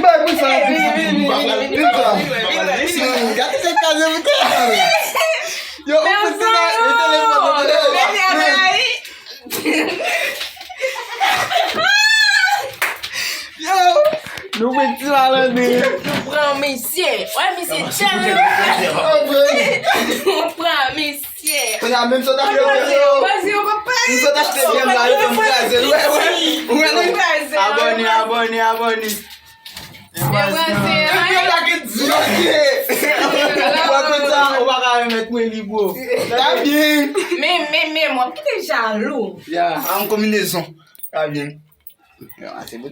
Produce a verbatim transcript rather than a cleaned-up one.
Ki bagay pou sa? Vini, vini, vini, vini, vini, vini, vini, vini. Gade se kraze pou tè. Yo, ou fout se la, e telefòn, e telefòn. Yo, nou met ti malandren. Nou pran misye. Wè, misye tèlman. Nou pran misye. Kounya menm sot achte byen yo. Menm sot achte byen la, yo fè m kraze. Wè, wè. Ou wè, non? Abòne, abòne, abòne. Epi yo pa gen di, ok. Ou pa konn sa, ou pa ka remèt mwen li, bro. Sa byen. Men, men, men, mwen kite jalou. Ya, an konbinezon. Sa byen. Ya, se bon.